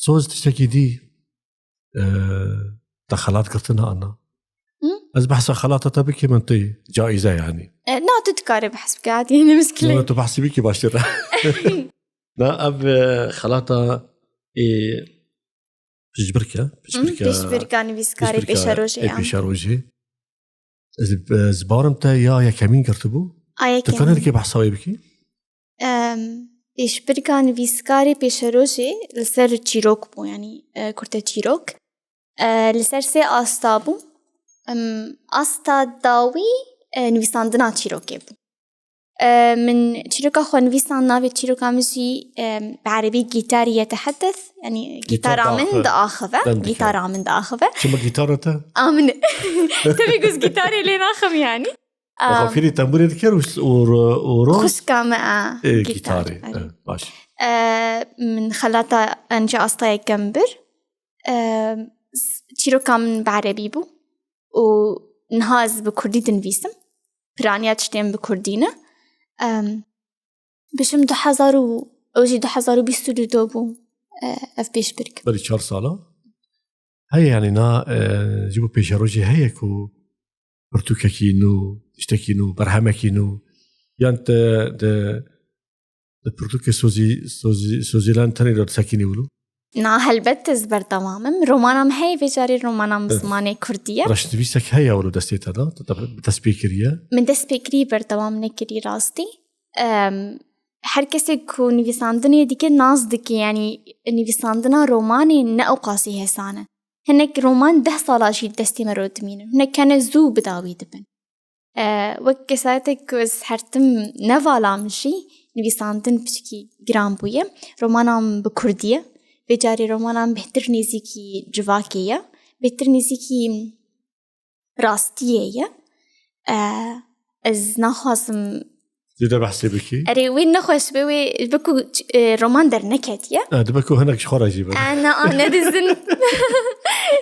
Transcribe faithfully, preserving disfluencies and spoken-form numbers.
Toz tiştekî dî, e, te xelat girtin ana. Hı? Ez behsa xelata te bikî min tê caize yanî. E, na, tu dikarî behs bike, hatî ne miskile. Yo, tu behsî bikî baştir. Na, ev, e, xelata, e, piştbirke, piştbirke, Piştbirka nivîskarê pêşerojê, e, pêşerojê. Ez, e, zibarim te ya yekemîn girtibû. Ayek. Tu kanê dikê behsa wê bikî? Em, pêşbirka nivîskarê pêşerojê li ser çîrok bû, yanî, e, kurte çîrok. E, li ser sê asta bû. Em, asta dawî, e, nivîsandina çîrokê bû. E, min çîroka xwe nivîsan, navê çîroka min jî, e, bi erebî Gîtarî Yeteheddes, yanî Gîtar gîtara min diaxive. Diaxive, Dendike. Gîtara min diaxive. Çima gîtara te? A min. Tevî guz gîtarê lê naxim yanî. Xafîrî tembûrê dikir û, û, û ro- Xwişka me a e, gîtar, gîtarê. erê. E, baş. E, min xelata enca asta yekem bir. E, s- çîroka min bi erebî bû û niha ez bi kurdî dinivîsim. Piraniya tiştên bi kurdî ne. Em, bişim du hezar û, ew jî du hezar û bîst û du do bû, e, ev pêşbirk. Berî çar sala. Heye yanî na, e, ji bo pêşerojê heye ku pirtûkekî nû, tiştekî nû, berhemekî nû, yan te di, di pirtûkê sozî, sozî, sozîlan tenê de disekînî wilo? Na, helbet ez berdewam im. Romana min heye, vê carê romana min bi zimanê kurdî ye. Reşnivîsek heye wilo destê te de, te, te bi dest pê kiriye? Min dest pê kirî, berdewam nekirî rastî. Em, her kesê ku nivîsandinê dike nas dike, yanî nivîsandina romanê ne ewqasî hesan e. Hinek roman deh sala jî destê me re dimînin. Hinek hene zû bi dawî dibin. E, wek kesayetek ku ez her tim ne vala min jî, nivîsandin piçkî giran bûye. Romana min bi kurdî ye. Vê carê romana min bêhtir nêzîkî civakê ye. Bêhtir nêzîkî rastiyê ye. E, ez naxwazim Zêde behsê bikî. Erê, wê nexweş be, wê, be ku, e, roman derneketiye. E, dibe ku hinek ji xwe re jî be. E, na, a, nedizin.